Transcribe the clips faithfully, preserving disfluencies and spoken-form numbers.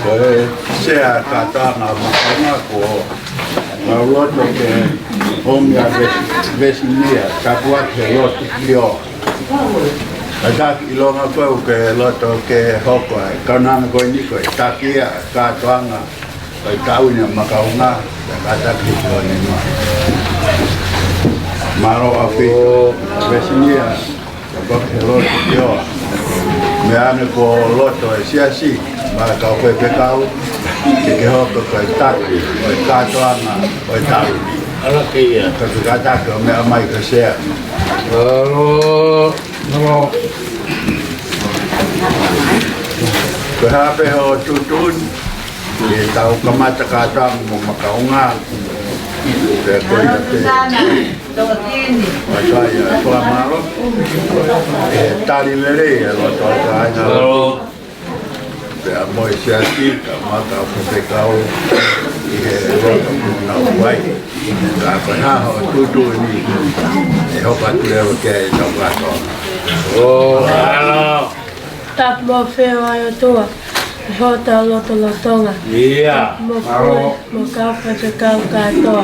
Ko e sea kātoanga makaunga ko e mau loto ke ʻomi ʻa Vesi-, Vesinia, tapu atu he lotu ki o. Kātaki ʻilonga ko ē ʻoku ke loto ke hoko ai, kaunanga ko eni ko e taki ia kātoanga, ko e taʻu ni ʻa makaunga, kātaki ki o ni ma. Mālō ʻaupito, Vesinia. Ka ʻoku ke loto ki o. Meʻa ni ko e loto e siasi, mo e kau faifekau, ke ke hoko ko e taki ʻo e kātoanga ʻo e taʻu ni. Ala ke ia. Ka ke kātaki ʻo meʻa mai ka sea. Mālō, mālō. Ko e hā pē hoʻo tuʻutuʻuni, ke tau kamata kātoanga mo makaunga. Pea ko ia pē. Mālō. Mālō. E tali lelei e loto ʻa e kāinga. Mālō. Pea mo e siasi, kae ʻumaʻā kau faifekau ʻi he loto ʻoku nau fai. Ka ko e hā hoʻo tuʻutuʻuni, ʻe hoko atu leva ke tau kātoa. ʻŌ, mālō. Tapu mo e feohi ʻa e ʻOtua, ʻi hotau lotolotonga. ʻIo. Tapu mo Mālō. Koe, mo e kau faifekau kātoa.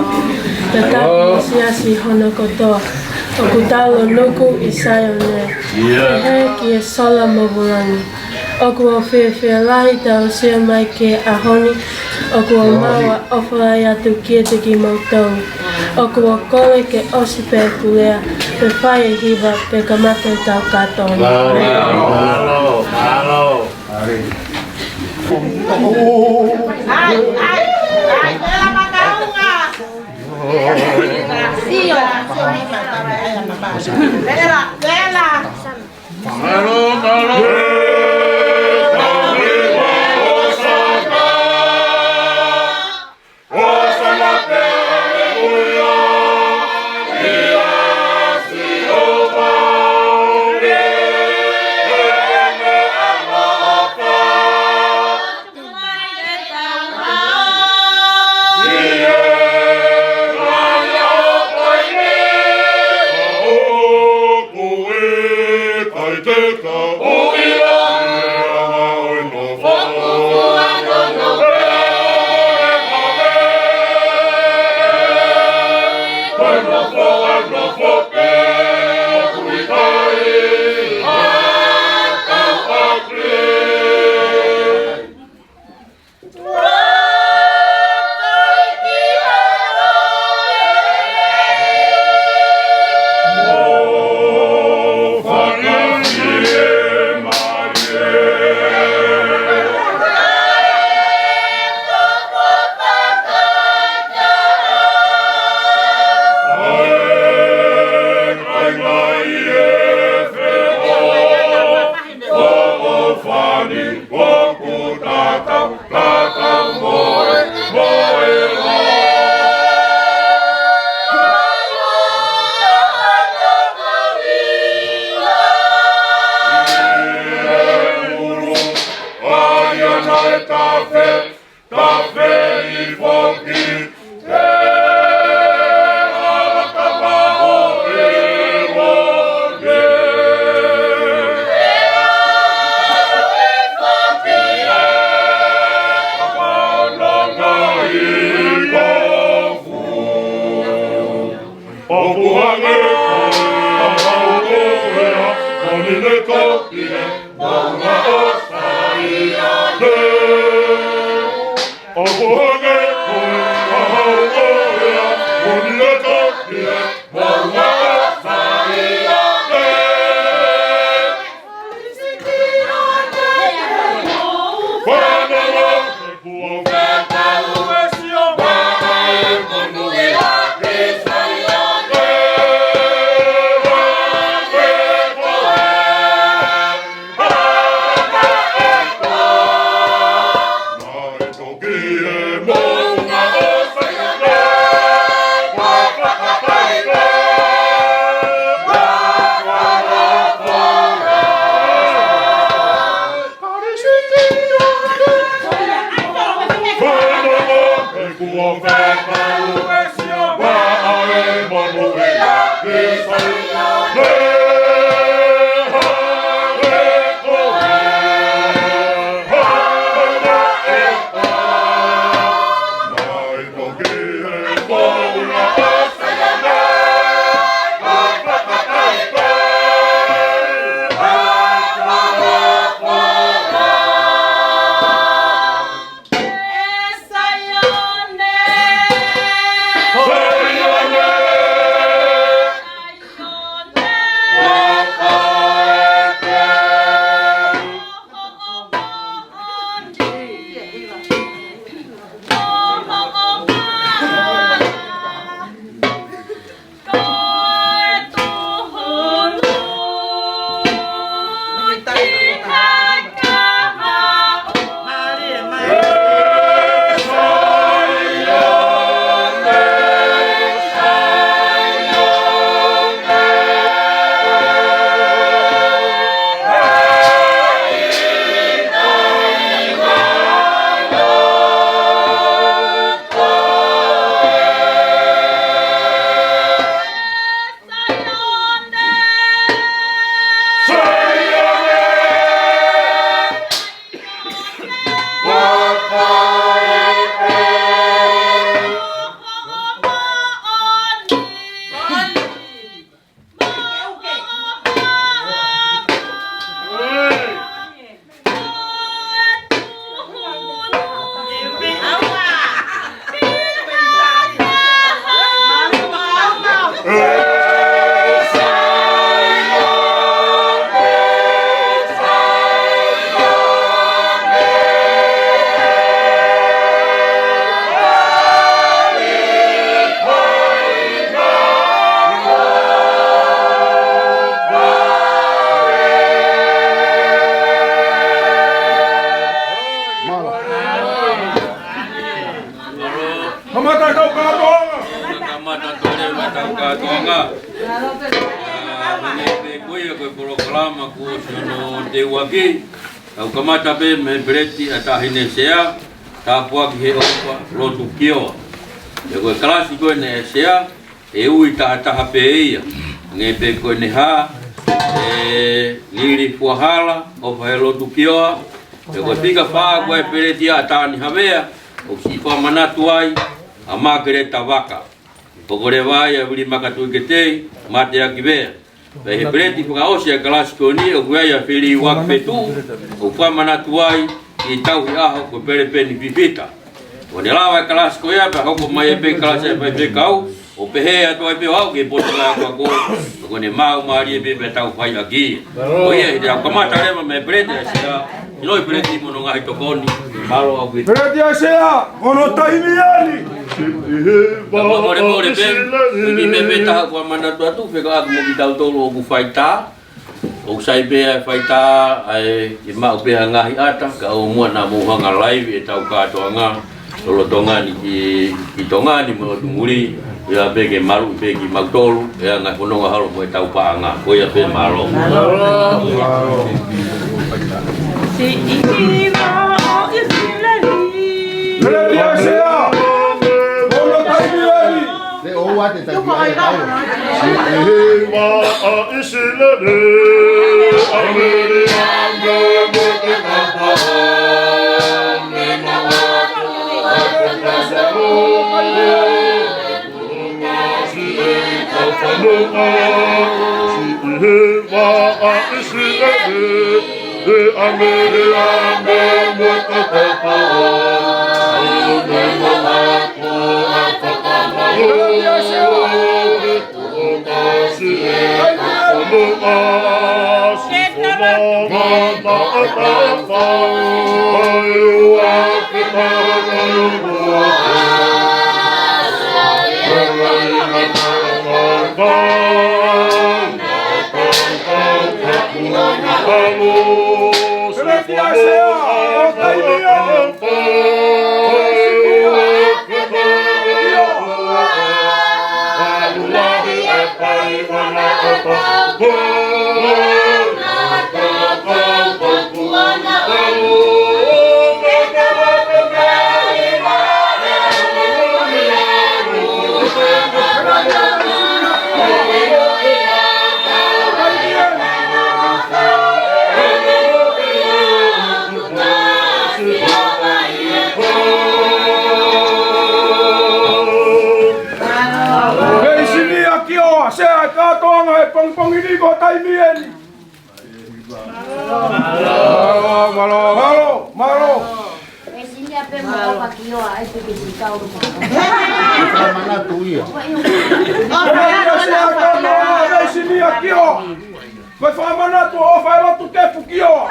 Pea tapu Mālō. Mo e siasi hono kotoa. ʻOku tau lonuku ʻi Saione. ʻIo. Pehē ki he sola mo e vūlangi. ʻOku ou fiefia lahi tau sio mai ki he ʻaho ni. ʻOku ou maʻu ʻa e ʻofa lahi atu kiate kimoutolu. ʻOku ou kole ke ʻosi pē ʻeku lea, pea fai e hiva, pea kamata ʻetau kātoanga. Mālō, mālō, mālō. Mālō, mālō. Tau kātoanga. ʻA, hangē pē ko ia ko e polokalama kuo ʻosi hono teuaki. Tau kamata pē mei he peleti ʻa Taʻahine Sea, tāpuaki he ʻOfa Lotu Kioa. Pea ko e kalasi ko eni ʻa Sea, ʻe ui tahataha pē ia. Hangē pē ko eni ha, ʻe Lili Fuahala, ʻOfa he Lotu Kioa. Pea ko e fika fā ko e peleti ʻa Tani Havea, ʻoku siʻi fakamanatu ai ʻa Makeleta Vaka. Poko leva ia Vili Makatuʻiketei, Mateaki Vea. Pea ʻi he peleti fakaʻosi ʻa e kalasi ko eni, ʻoku ʻi ai ʻa Feli Uaki Petu, ʻoku fakamanatu ai ʻi Tauhi ʻAho ko Pelepeni Fifita. ʻO ne lava e kalasi ko ia, pea hoko mai pē kalasi ʻa e faifekau, ʻo pehē atu ai pē ʻo aʻu ki he potu ʻa e ako ako, ʻo ko ʻene maau mālie pē pea tau fai ʻaki. Ko ia, ʻi heʻetau kamata leva mei he peleti ʻa Sea, ʻi he peleti mo hono ngaahi tokoni, mālō ʻaupito. Peleti ʻa Sea, hono taimi eni. Ka mole mole pē, ko e kiʻi meʻa pē taha ʻoku ou manatu atu, fekauʻaki mo kitautolu ʻoku faitā. ʻOku sai pē ʻa e faitā, ʻa e ke maʻu pē ha ngaahi ʻata, ka ʻoua muʻa naʻa mou hanga laivi ʻetau kātoanga, lolotonga ni ki, ki Tonga ni mo e ʻotu muli, ʻio pē ke maluʻi pē kimautolu, ʻi he ngaahi fononga holo mo ʻetau paʻanga, ko ia pē mālō. Siʻi hiva ʻo ʻIsileli. Peleti ʻa Sea, hono taimi eni. Leʻo ua te taki ai e kau. Siʻi hiva ʻa ʻIsileli, ʻameni, ʻameni, mo e tapa ʻo e mamaku ʻa e tapa ʻo e Siʻi hiva ʻa ʻIsileli, ʻameni, ʻameni, mo e tapa ʻo e mamaku ʻa e tapa ʻo e Siʻi hiva ʻa ʻIsileli, ʻameni, ʻameni, mo e tapa ʻo e Veisinia Kioa, Sea, kātoanga he pongipongi ni ko e taimi eni. Mālō, mālō, mālō, mālō. Veisinia pē mo ʻOfa Kioa, ai pē ke si kau rupa. Fakamanatu ia. Veisinia Kioa. Ko e fakamanatu ʻo ʻOfa he Lotu Kepu Kioa.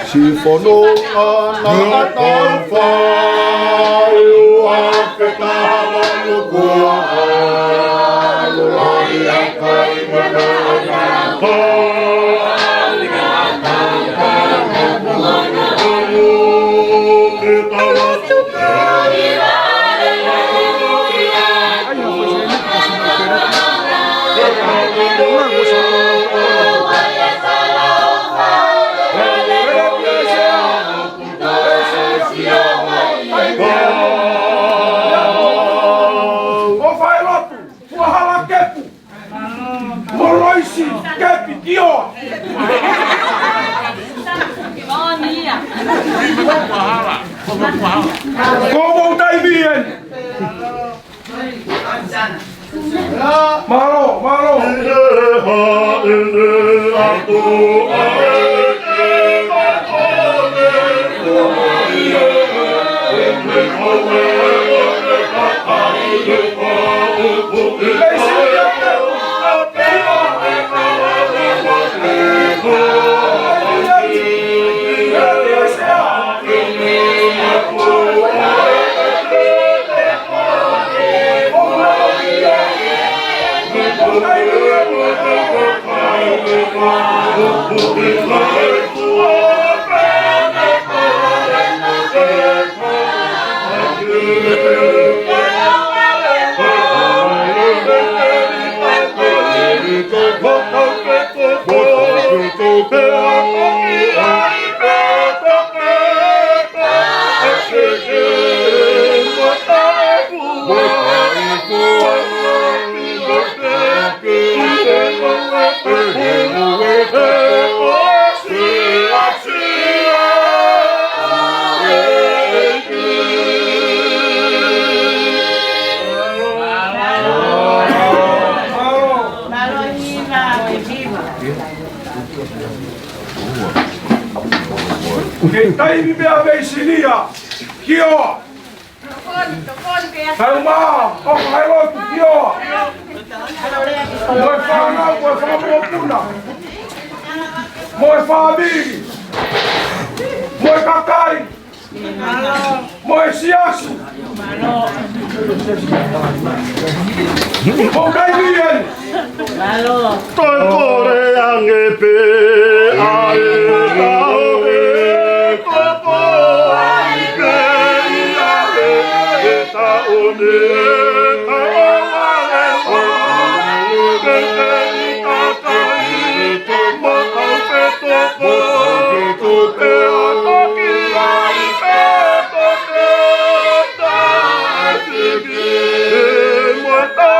Siʻi fononga naʻa tau fai ua ke taha valu kua. Alu ai e kai mana naʻa tau fai. Alu ke tau ʻOfa he Lotu, Fuahala Kepu. Mo Loisi Kepi Kioa. Ko hoʻomou taimi eni. Mālō, mālō. Ke taimi meʻa mei Sinia, ki ʻOa. Kae ʻumaʻā ʻa e lotu ki ʻOa. Mo e fānau, mo e fanga mokopuna. Mo e fāmili. Mo e kakai. Mo e siasi. Ko e taimi eni. Toe kole ange pē ʻa e tau e koko ai pē ia e tau ne tau a e o ke ke ni kakai to mo tau pe to ko to pe a to ki ai pe to pe ta e ki e mo ta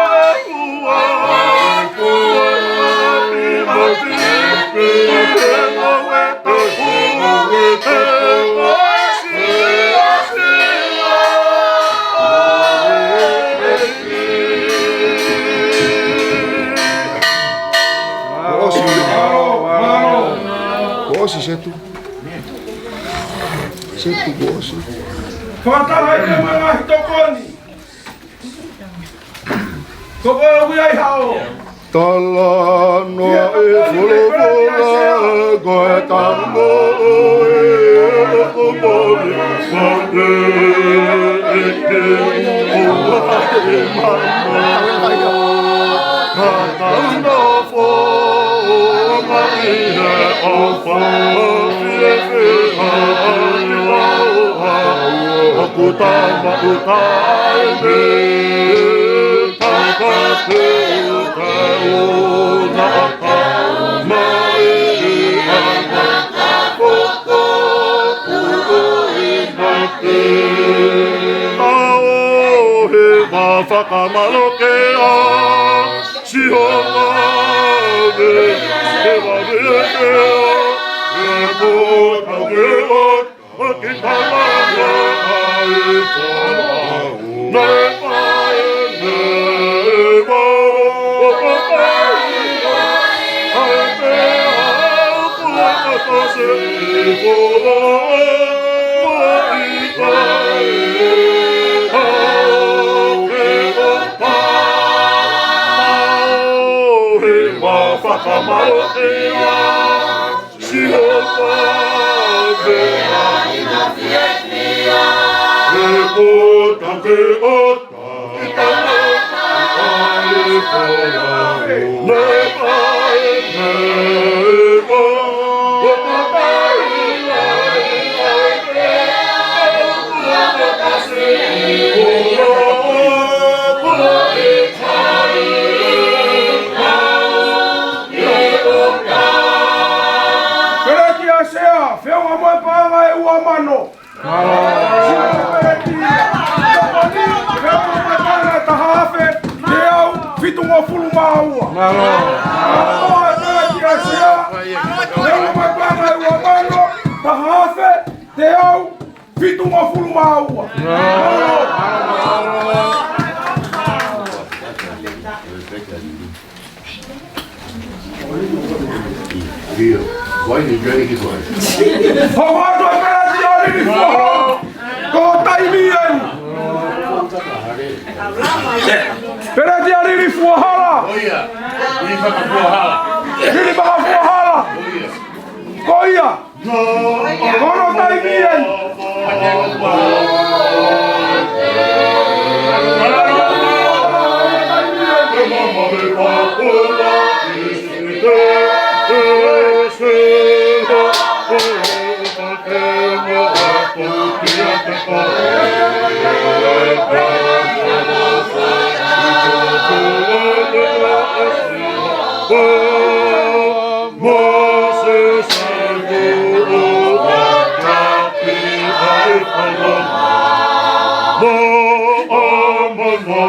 Kuo ʻosi, Setu. Setu, kuo ʻosi. Fakataha ai pē mo e ngaahi tokoni. Ko koe ʻoku ʻi ai haʻo. Talanoa e folofola, ko e tamo e ʻoku mole, mole e ke ʻoua e mama. Ka tau nofo mai he ʻofa, fie fie ha ʻi ʻoa, ʻoku tama ʻuta e me. Fakamaloke ʻa Sihova me he vaveke ʻa e kota ke ʻo Ki tala ka ai ko au ne pae ne mo o ka kai ai pe au kua ka tase i ko la o i kai au ke o pa au he ma fakamalokia. Sihova pea ʻi na fiefia. He ko ta ke ʻota i ka mata ai ko la o ne pae ne mo o ka kai ai ai pe au kua ka tase i ko la o i kai au Peletia Sea, feʻunga mo e paʻanga ʻe ua mano. Peletia, feʻunga mo e paʻanga ʻe taha afe, teau fitungofulu mā ua. Mālō. Peletia Sea, feʻunga mo e paʻanga ʻe ua mano, taha afe, teau fitungofulu mā ua. Hoko atu e Peletia Lilifu Hala. Ko e taimi eni. Peletia Lilifu Hala. Lilifu Hala. Ko ia. Ko hono taimi eni. Moses, I go over the traffic, I follow. Mo, oh, mo, mo,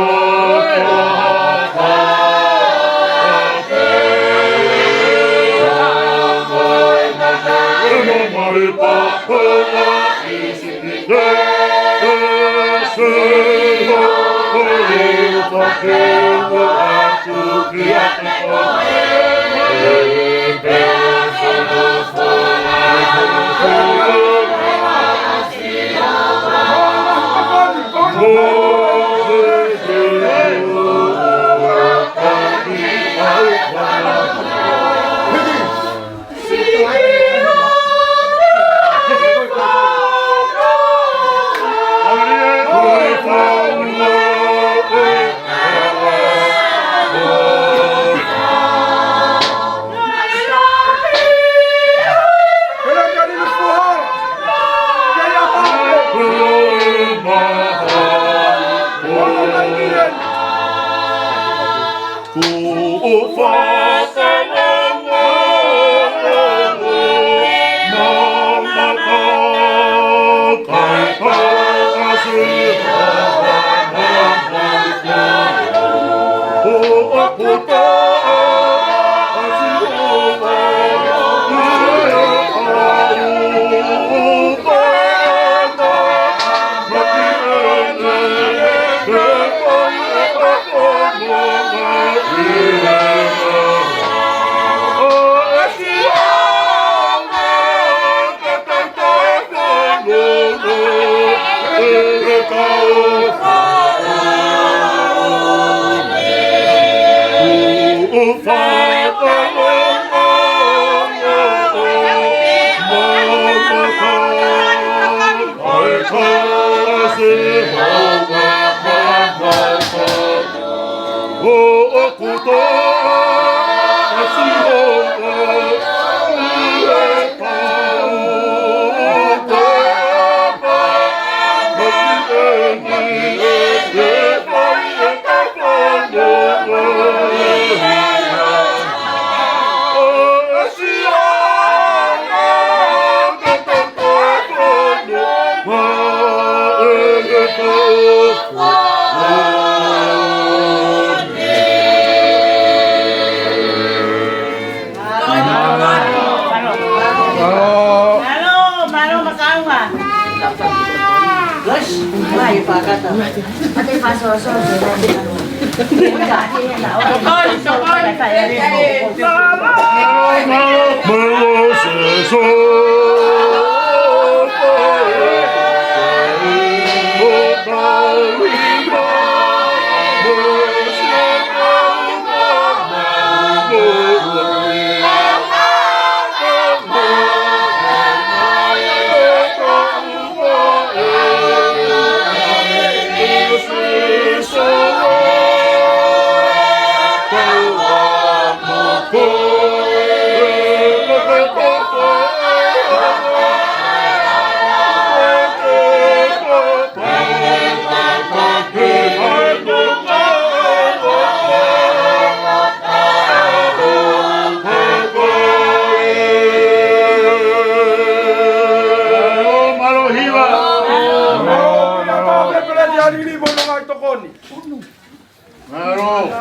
Mālō, mālō, mālō, mālō.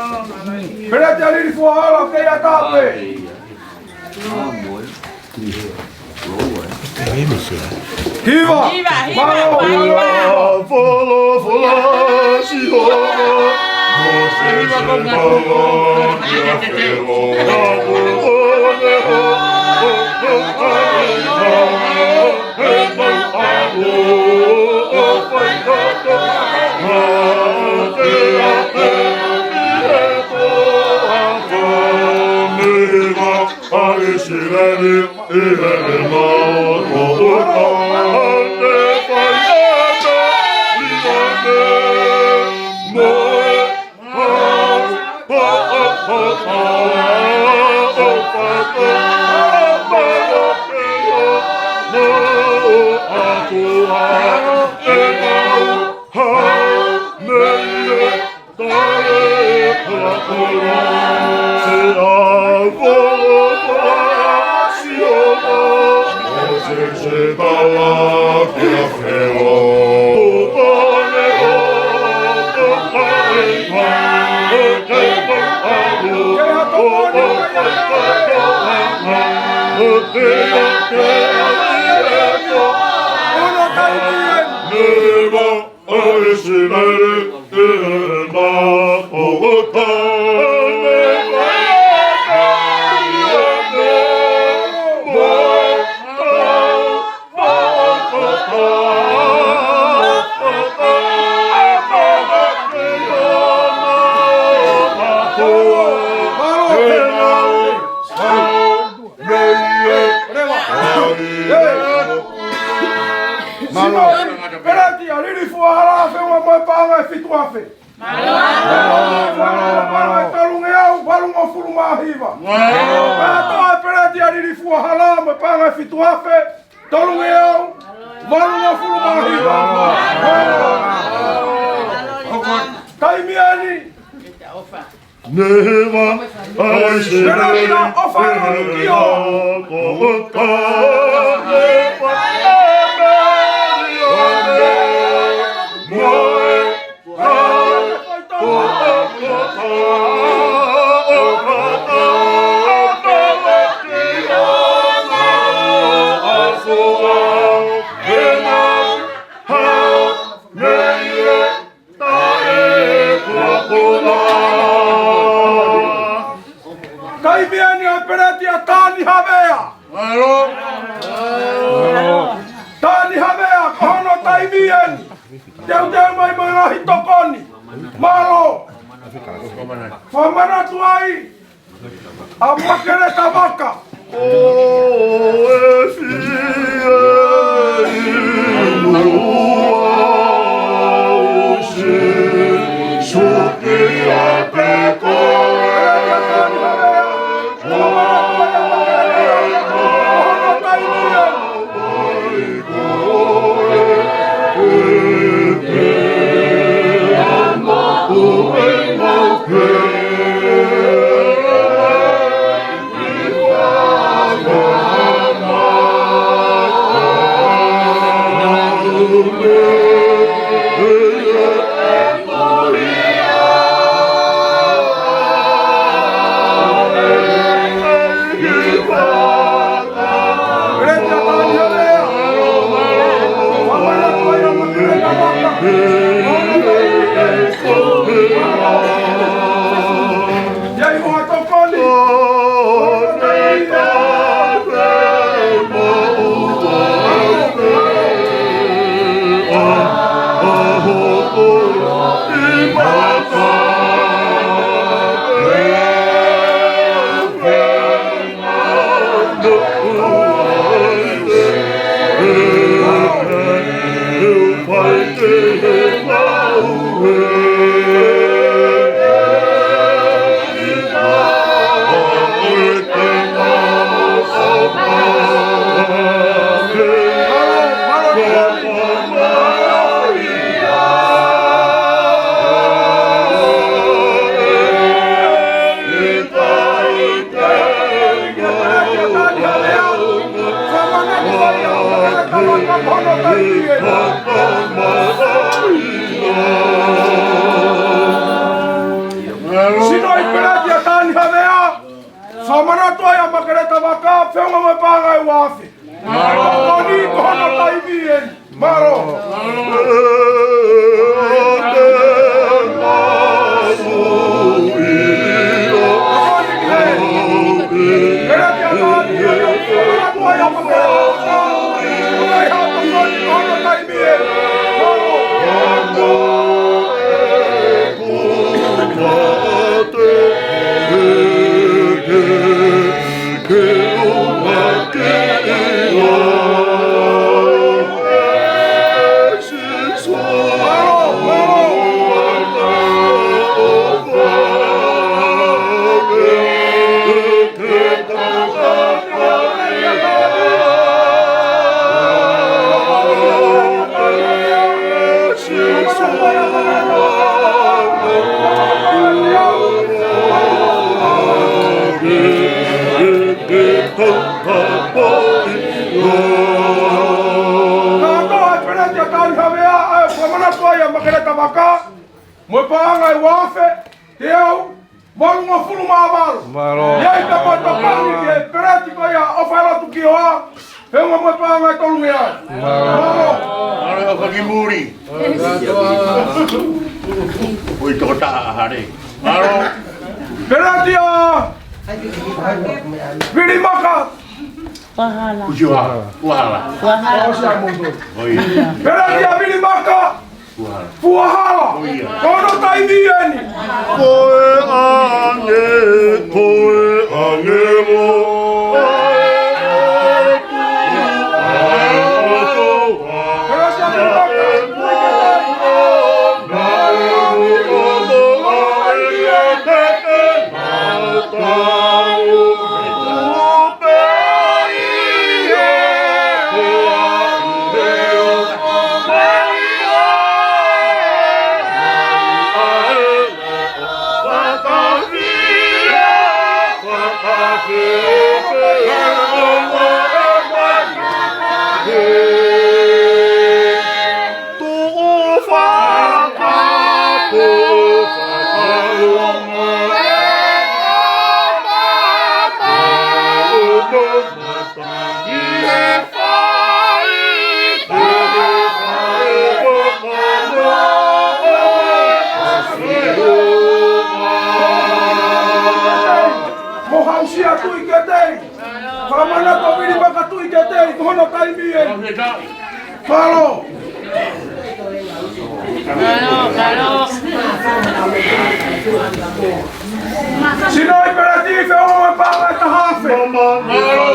Peleti ʻa Lilifu hala, kei ʻatā pē. Hiva. Hiva, hiva, hiva. Mālō. Peleti ʻa Lilifu hala, feʻunga mo e paʻanga ʻe fitu afe. Mālō. Mālō, mālō, mālō, tolungeau valungofulu mā hiva. Mālō. Kātoa e peleti ʻa Lilifu hala mo e paʻanga ʻe fitu afe, tolungeau valungofulu mā hiva. Mālō. Taimi ʻeni. Nehema, Peratia ʻo Faelotukio. Taimi eni ʻa Peratia Tani Havea. Mālō. Tani Havea, ko hono taimi eni. Teuteu mai mo e ngaahi tokoni. Mālō. Fakamanatu ai ʻa Makeleta Vaka. ʻO e fie inu au si suki a pe koe. Sino ʻi Peratia Tani Havea, fakamanatu ai ʻa Makeleta Vaka, feʻunga mo e paʻanga ʻe uaafe. Mālō. Ko eni ko hono taimi eni. Mālō. Kātoa ʻa Peratia Tani Havea, ʻa e fakamanatu ai ʻa Makeleta Vaka, mo e paʻanga ʻe uaafe, teau valungofulu mā valu. Mālō. ʻI ai ka mo e tokoni ki he Peleti ko ia ʻo Faelotukio, feʻunga mo e paʻanga ʻe tolu mei ai. Mālō. Mālō. Mālō, ʻo ka ki muli. ʻOi, tokotaha ʻa Hale. Mālō. Peratia Vilimaka. Kusi Uhala. Uhala. Uhala. ʻOi. Peratia Vilimaka. Uhala. Uhala. Ko ia. Ko hono taimi eni. Ko e ange, ko e ange mo. Mālō. Mālō, mālō. Sino i Peleti, feʻunga mo e paʻanga ʻe taha afe. Mālō.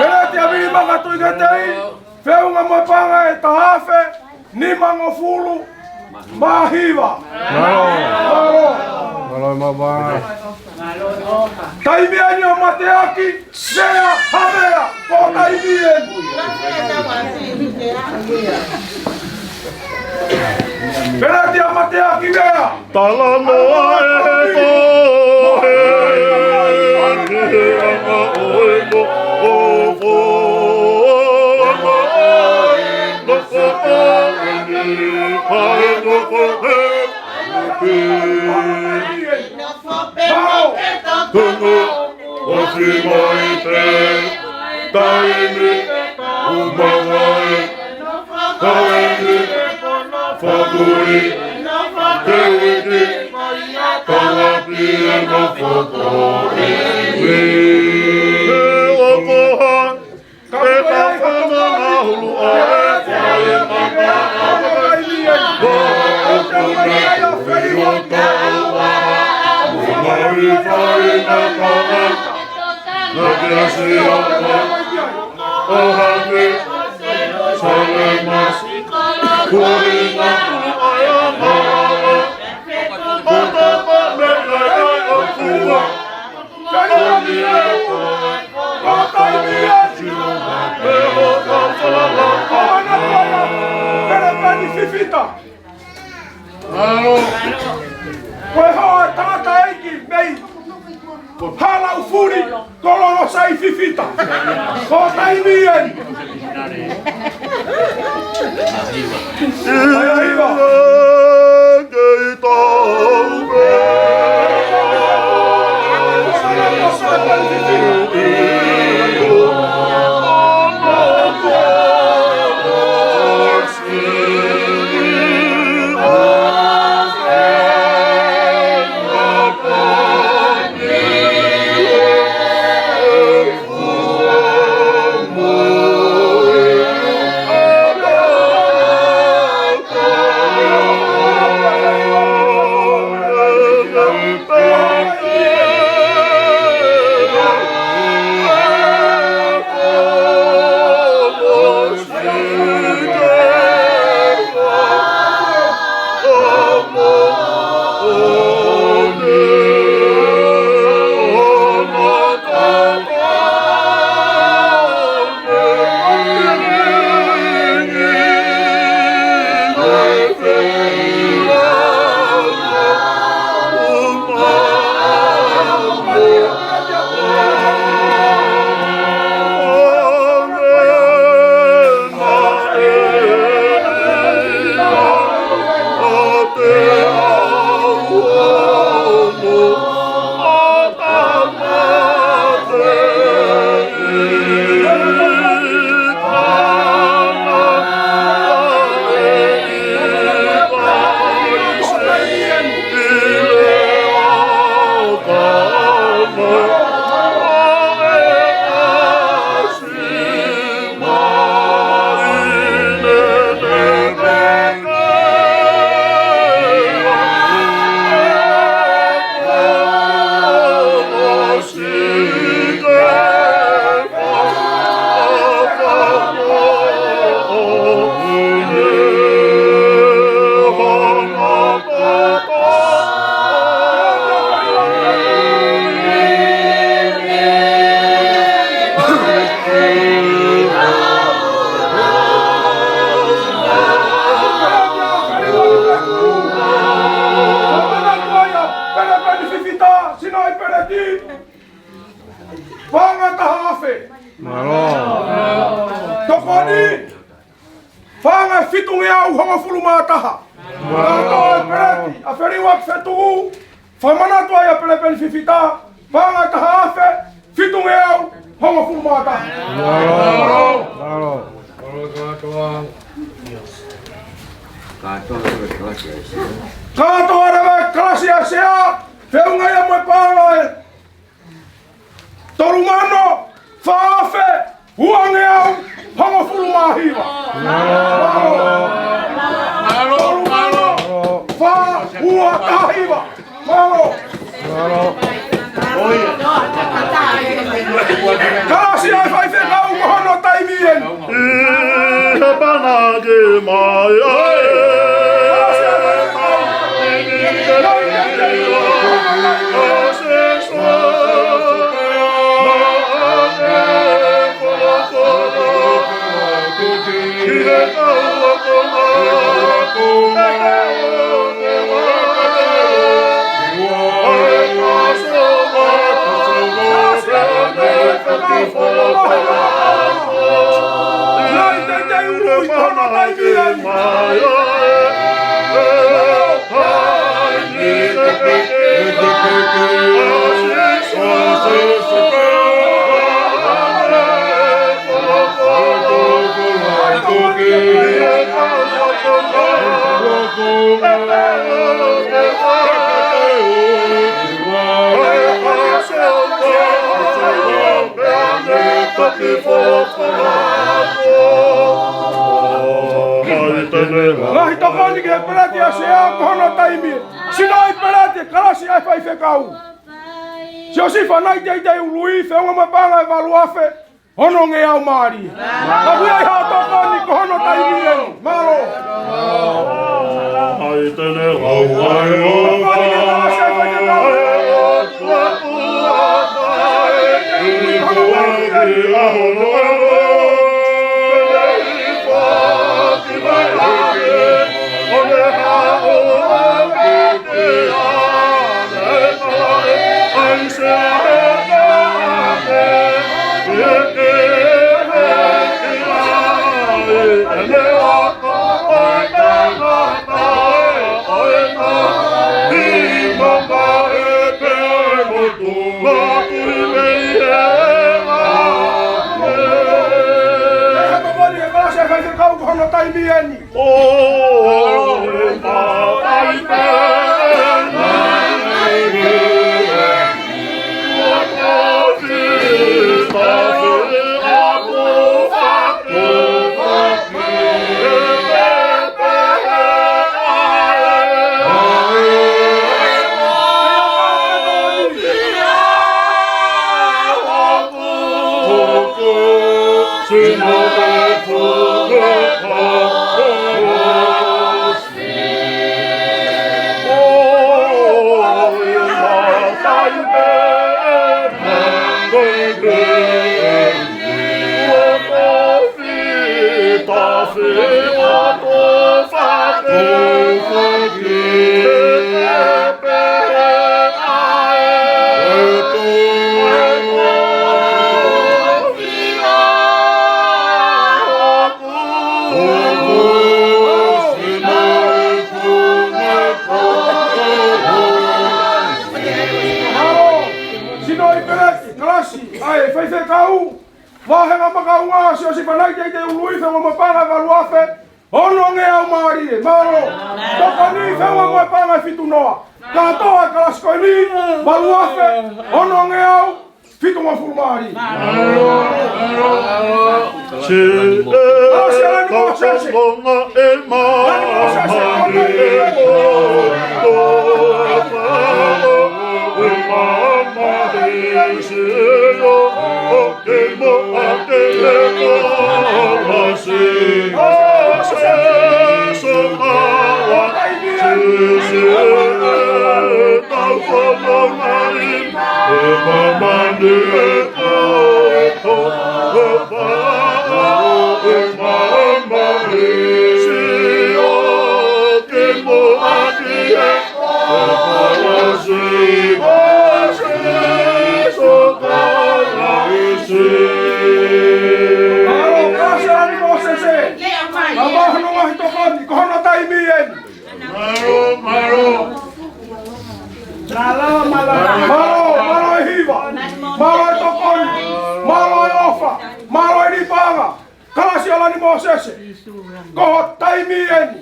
Peleti ʻa Vili Makatuʻi Katei, feʻunga mo e paʻanga ʻe taha afe, nimangofulu mā hiva. Mālō. Mālō. Mālō, mālō. Taimi ʻeni ʻo e mateaki, Sea, havea, ko e taimi ʻeni. Peleti ʻa e mateaki, Sea. Talanoa e tohi ki he anga ʻo e moʻofo, anga ʻo e nofo ko eni, kae nofo pē. Nofo pē, nofo pē, nofo pē. Kongo, ofi mai pē, taimi, ʻumaʻā e, taimi, fakuli, teuiki, tauaki e nofo ko eni. He ʻoku hā, ʻe ka fana ngahulu ʻa e fai mata. Ko ʻoku ne fai o taua. Mai fai mata. Na ke asi ʻa ma. ʻO hake. Sale masi. Ko ʻi ngahulu ʻa e anga. Ko tapa me nai ʻo fua. Ko e hoa tangataʻeiki mei Halaʻufuli, Kololo Sai Fifita. Ko e taimi ʻeni. Ai, ai, va. Sinoʻi Peleti, paʻanga ʻe taha afe. Mālō. Tokoni, paʻanga ʻe fitungeau hongofulu mā taha. Kātoa ʻa e peleti ʻa Feliuaki Fetuʻu, fakamanatu ai ʻa Pelepeni Fifita, paʻanga ʻe taha afe, fitungeau hongofulu mā taha. Mālō. Mālō. Kātoa leva e kalasi ʻa e sea. Kātoa leva e kalasi ʻa e sea, feʻunga ia mo e paʻanga ʻe tolu mano, fā afe, uangeau hongofulu mā hiva. Mālō. Tolu mano, fā, ua, taha hiva. Mālō. Mālō. Kalasi ʻa e faifekau ko hono taimi eni. ʻI he pana ke mai ai. Ngaahi tokoni ki he peleti ʻa e sea ko hono taimi. Sinoʻi Peleti, kalasi ʻa e faifekau. Siosifa Naiteitei Ului, feʻunga mo e paʻanga ʻe valu afe, onongeau mālie. Ka ʻoku ʻi ai haʻo tokoni ko hono taimi eni. Mālō. Sinoʻi Peleti, kalasi ʻa e faifekau, vāhenga makaʻunga, Siosifa Naiteitei Ului, feʻunga mo e paʻanga ʻe valu afe, onongeau mālie. Mālō. Tokoni, feʻunga mo e paʻanga ʻe fitu noa. Kātoa e kalasi ko eni, valu afe, onongeau fitungofulu mālie. Mālō, mālō e hiva. Mālō e tokoni. Mālō e ʻofa. Mālō e liʻi paʻanga. Kalasi ʻa ʻAlani Mōsese. Ko e taimi eni.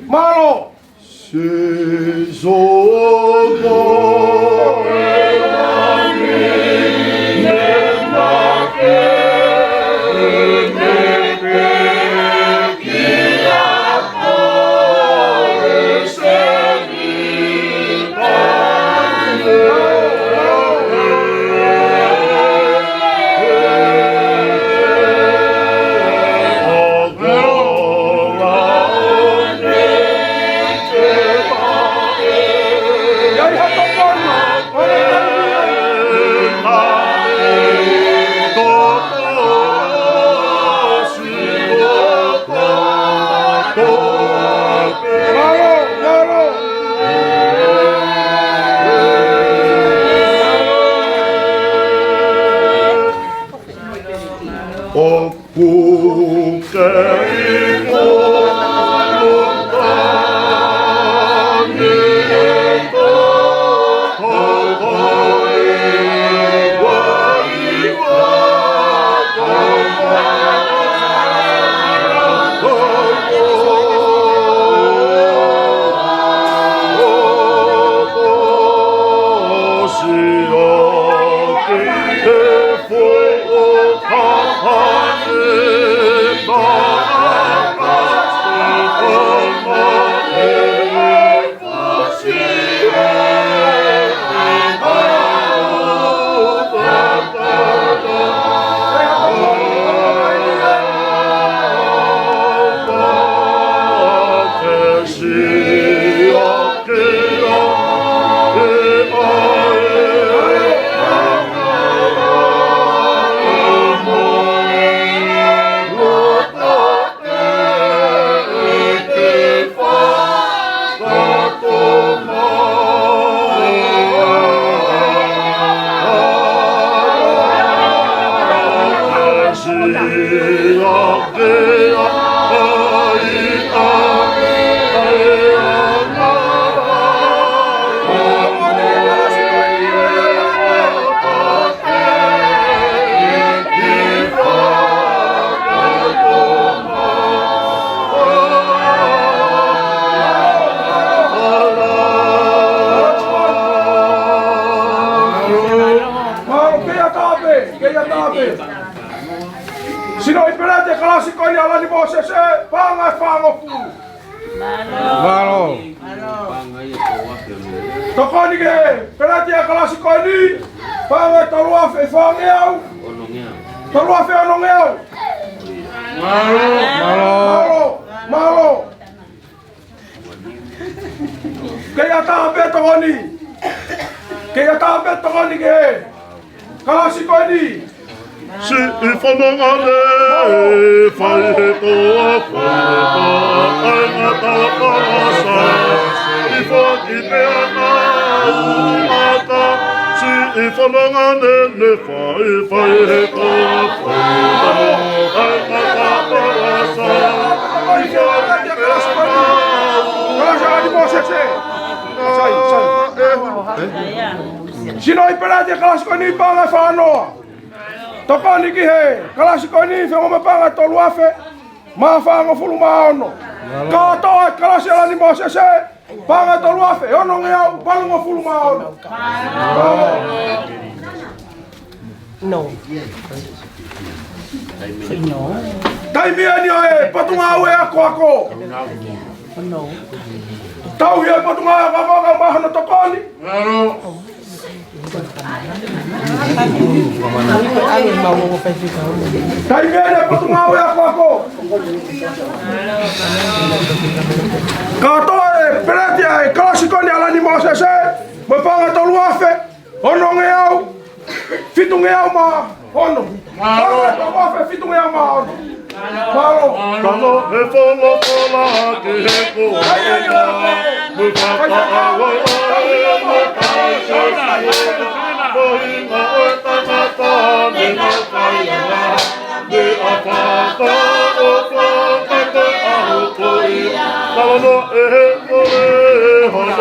Mālō. Mālō, kei ʻatā pē, kei ʻatā pē. Sinoʻi peleti e kalasi ko eni ʻa ʻAlani Mōsese, paʻanga ʻe fāngofulu. Mālō. Tokoni ki he peleti ʻa e kalasi ko eni, paʻanga ʻe tolu afe fāngeau. Tolu afe onongeau. Mālō. Mālō. Mālō. Kei ʻatā pē tokoni. Kei ʻatā pē tokoni ki he kalasi ko eni. Siʻi fononga ne fai he toa fai he toa ʻa e ngata palasa. Siʻi foki pea na umata. Siʻi fononga ne ne fai fai he toa fai he toa ʻa e ngata palasa. Siʻi foki pea na umata. Kalasi ʻa ʻAlani Mōsese. Sai, sai. Sinoʻi peleti e kalasi ko eni paʻanga ʻe fāngofulu. Tokoni ki he kalasi ko eni, fengoma paʻanga ʻe tolu afe mā fāngofulu mā ono. Kātoa e kalasi ʻa ʻAlani Mōsese, paʻanga ʻe tolu afe onongeau valungofulu mā ono. No. No. Taimi eni ʻo e Potungāue Akoako. No. Tauhi e Potungāue Akoako kae ʻumaʻā hono tokoni. Taimi eni e Potungāue Akoako. Kātoa e peleti ʻa e kalasi ko eni ʻa ʻAlani Mōsese, mo e paʻanga ʻe tolu afe onongeau fitungeau mā ono. Paʻanga ʻe tolu afe fitungeau mā ono. Mālō. Kano he folofola ki he kuonga, mo e fakaʻauha ʻo e ʻOtua, mo e hingoa ʻo e tangata ne na fai ʻa e meʻa fakaʻofoʻofa ʻo e ʻaho ko ia. Talanoa ʻe he kole hono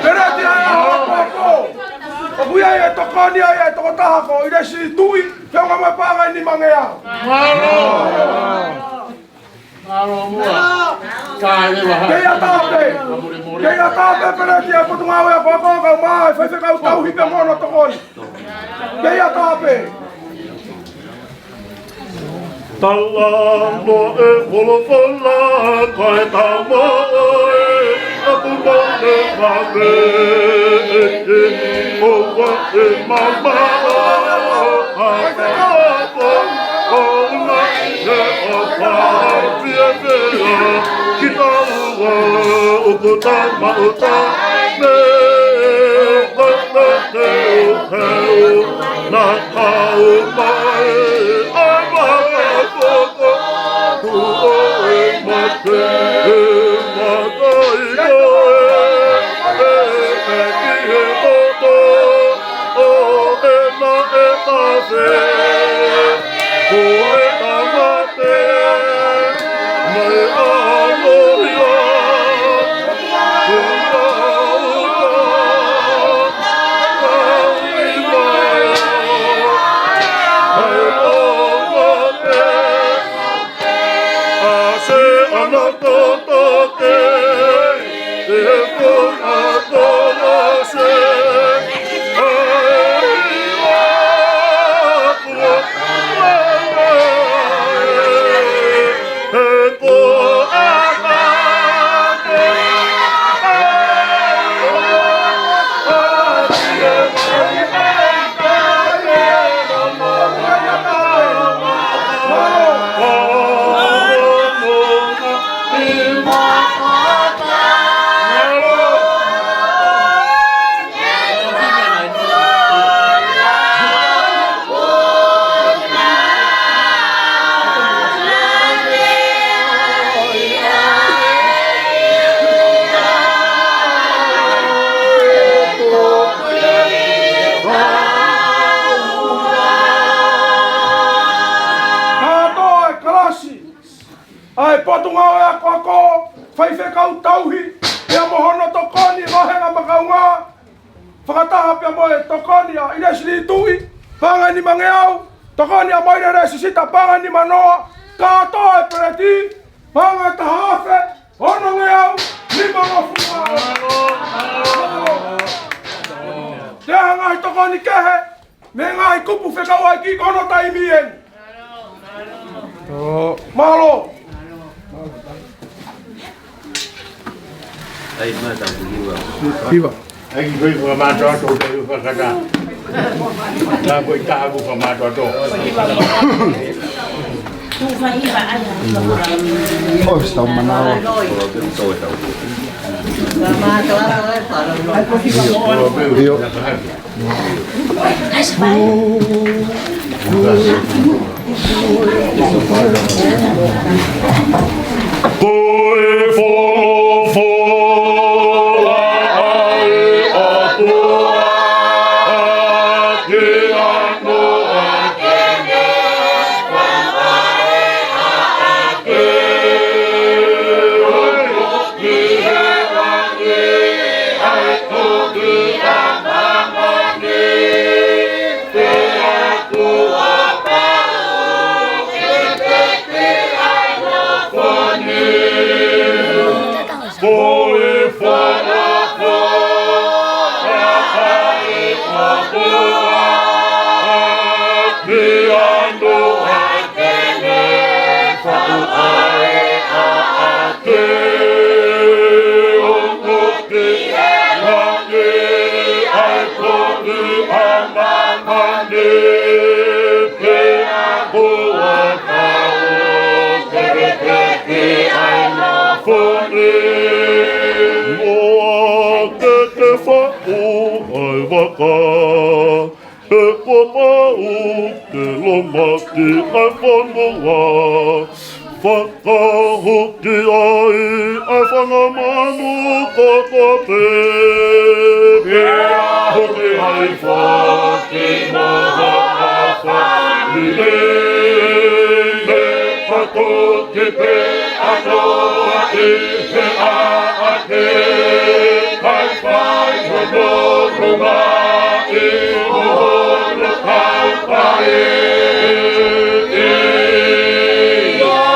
Peleti ʻa e ʻaho ako. ʻOku ʻi ai e tokoni ʻa e tokotaha ko ʻIlesi Tuʻi, feʻunga mo e paʻanga ʻe nima ngeau. Kei ʻatā pē. Kei ʻatā pē peleti ʻa e Potungāue Ako, kau mai, faifekau tauhi pē mo hono tokoni. Kei ʻatā pē. Talanoa e folofola kae tamaʻi ʻaku mone mame ʻe ke ʻoua ʻe mamaʻo ʻa e fakaʻapo ʻo ʻuna he ʻofa fiefia kitaua ʻoku tamaʻo taʻe me kata te u heu na kau mai ʻa e makafoko tuʻo e mate e makai koe e ʻEiki he koto ʻo ʻena e tafe ko e tangate mai ʻa Loria. e Potungāue Akoako, Faifekau Tauhi, pea mo hono tokoni, Vahenga Makaunga, fakataha pea mo e tokoni ʻa ʻInesi Lituʻi, paʻanga ʻe nimangeau, tokoni ʻa Maile Lēsisita, paʻanga ʻe nimanoa, kātoa e peleti, paʻanga ʻe taha afe, onongeau, nimangofulu. Te aha ngaahi tokoni kehe, mei he ngaahi kupu fekauʻaki ko hono taimi eni. Mālō. Hiva. ʻAi ki he fakamātoato ʻo te u fakata. Ka ko e taha ko e fakamātoato. ʻOi, tau manava. ʻIo. Ko e folofola ʻa e ʻOtua ki ʻAnoa ke ne fakaeʻa ʻa e ʻOtua ki he langi ʻa e toki ʻa māmani, pea kuo pau ke teke ʻa e nofo ni. Ko e folofola ʻa e ʻOtua ki ʻAnoa ke ne fakaeʻa ʻa e ʻOtua ki he langi ʻa e toki ʻa māmani, pea kuo pau ke teke ʻa e nofo ni. Noa, ke ke faʻu ʻa e vaka, he kuo pau ke lomaki ʻa e fonua. Fakahuki ai ʻa e fanga manu kotoa pē, pea huki ai foki mo hoʻo fāmili, ne patoki pē ʻa Noa ʻi he ʻaʻake, kae fai hono lumaʻi mo hono kaupaiʻi. Noa,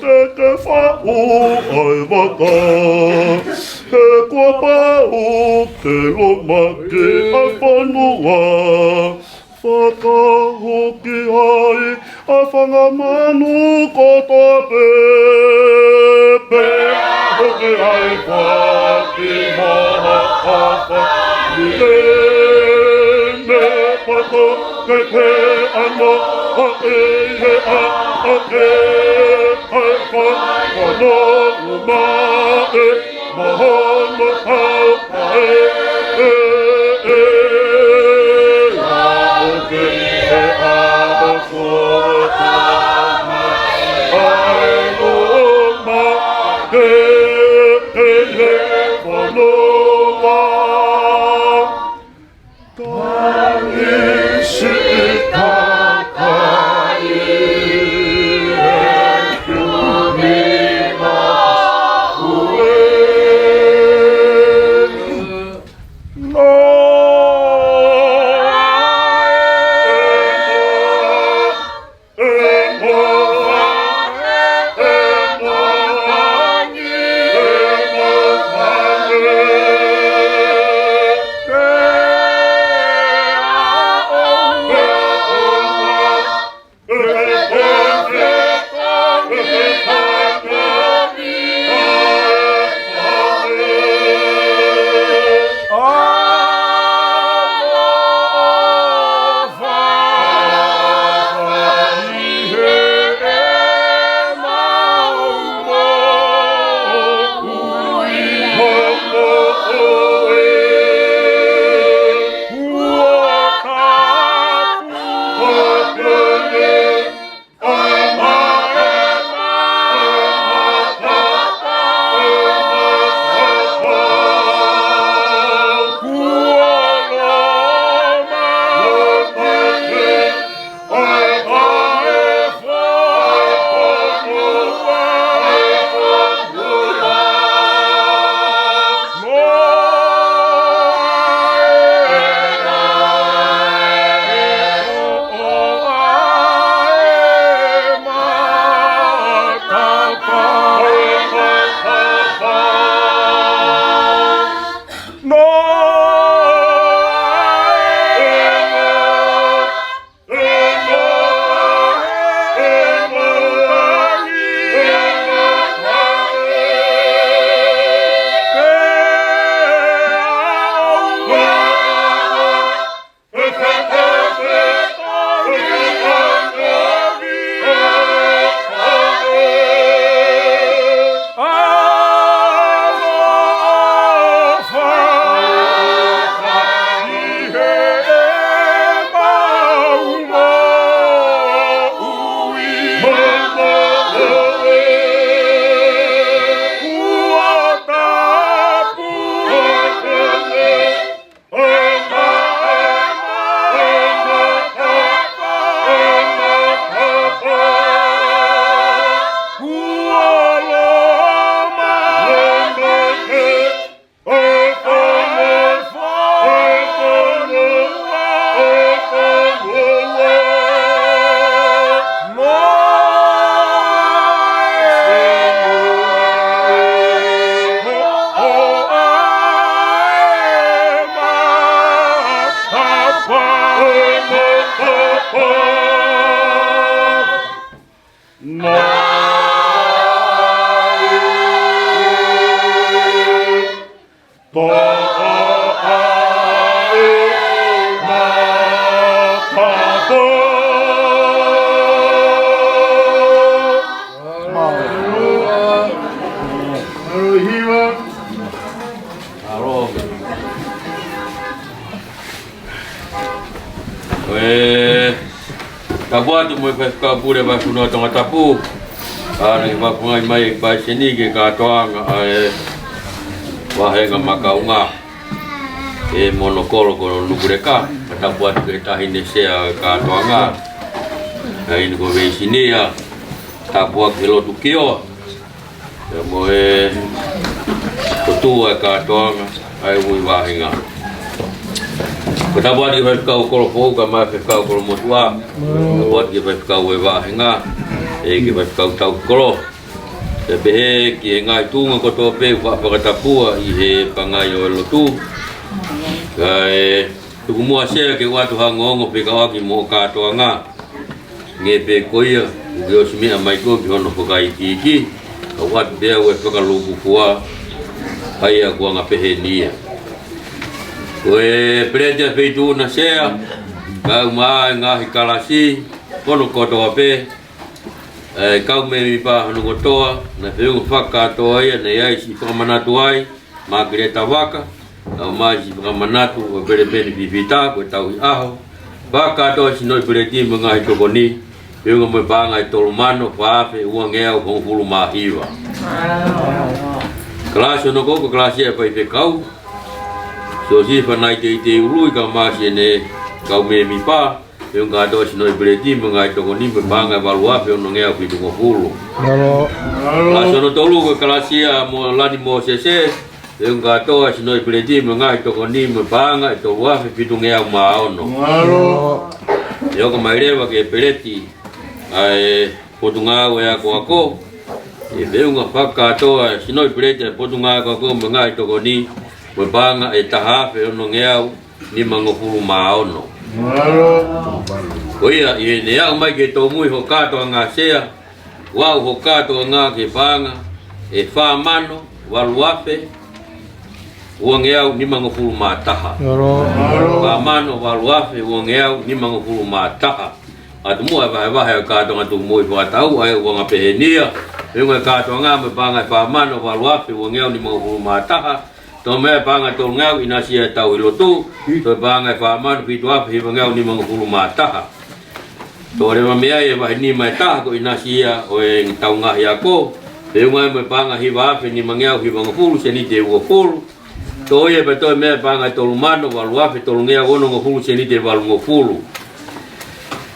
ke ke faʻu ʻa e vaka, he kuo pau ke lomaki ʻa e fonua. Fakahuki ai ʻa e fanga manu kotoa pē, pea huki ai foki mo hoʻo fāmili, ne patoki pē ʻa Noa ʻi he ʻaʻake, kae fai hono lumaʻi mo hono kaupaiʻi, ʻi he ʻaho kuo tau mai ʻa e loma ki he fonua. Tangi siʻi kakai, ʻe kumi maʻu ē. Tapu atu mo e Faifekau Pule Vaifonua Tongatapu. ʻA, naʻe fakafofongaʻi mai ʻe Paiseni ki he kātoanga ʻa e vāhenga makaunga ʻe Monokolo ko Nukuleka. Tapu atu ki he Taʻahine Sea ʻo e kātoanga, Taʻahine ko Veisinia. Tapu atu ki he lotu kioa pea mo e lotu ʻa e kātoanga ʻa e ui vāhenga. Ko e tapu atu ki he Faifekau Kolofoʻou kae ʻumaʻā e Faifekau Kolomotuʻa. Tapu atu ki he Faifekau ʻo e vāhenga, ʻe ki he Faifekau Taukolo. Pea pehē ki he ngaahi tuʻunga kotoa pē ʻoku fakatapua ʻi he pangai ʻo e lotu. Kae tuku muʻa Sea ke u ʻoatu ha ongoongo fekauʻaki mo e kātoanga. Neongo pē ko ia ʻoku ke ʻosi meʻa mai koe ki hono fakaikiiki, ka u ʻoatu pē ʻe au e fakalūkufua ʻa ia ʻoku anga peheni ia. Ko e Peleti ʻa e Feituʻu na Sea, kae ʻumaʻā e ngaahi kalasi hono kotoa pē, ʻa e kau mēmipa hono kotoa, naʻe feʻunga fakakātoa ia, naʻe ʻi ai siʻi fakamanatu ai, Mākeleta Vaka, kae ʻumaʻā siʻi fakamanatu ʻo Pelepeni Pipita, ko e tauhi ʻaho. Fakakātoa e Sinoʻi Peleti mo e ngaahi tokoni, feʻunga mo e paʻanga ʻe tolu mano fā afe uangeau hongofulu mā hiva. Kalasi hono ua ko e kalasi ʻa e Faifekau Siosifa Naiteitei Ului kae ʻumaʻā siʻene kau mēmipa, feʻunga kātoa e Sinoʻi Peleti mo e ngaahi tokoni mo e paʻanga ʻe valu afe onongeau fitungofulu. Mālō. Kalasi hono tolu ko e kalasi ʻa Molani Mōsese, feʻunga kātoa e Sinoʻi Peleti mo e ngaahi tokoni mo e paʻanga ʻe tolu afe fitungeau mā ono. Mālō. ʻE hoko mai leva ki he Peleti ʻa e Potungāue Akoako, ʻe feʻunga fakakātoa e Sinoʻi Peleti ʻa e Potungāue Akoako mo e ngaahi tokoni mo e paʻanga ʻe taha afe onongeau nimangofulu mā ono. Mālō. Ko ia, ʻi heʻene aʻu mai ki he tōmui hoʻo kātoanga Sea, ʻoku aʻu hoʻo kātoanga ki he paʻanga ʻe fā mano valu afe uangeau nimangofulu mā taha. Mālō. Fā mano valu afe uangeau nimangofulu mā taha. ʻOatu muʻa e vahevahe ʻo e kātoanga tuʻumui fakataʻu, ʻa ia ʻoku anga peheni ia. Feʻunga e kātoanga mo e paʻanga ʻe fā mano valu afe uangeau nimangofulu mā taha. Toʻo mei ai e paʻanga ʻe tolungeau ʻinasi ia ʻa e tauhi lotu. Toʻo e paʻanga ʻe fā mano fitu afe hivangeau nimangofulu mā taha. Toʻo leva mei ai e vahe nima ʻe taha ko e ʻinasi ia ʻo ʻetau ngaahi ako. Feʻunga ia mo e paʻanga ʻe hiva afe nimangeau hivangofulu sēniti ʻe uofulu. Toʻo ia pea toʻo mei ai e paʻanga ʻe tolu mano valu afe tolungeau onongofulu sēniti ʻe valungofulu.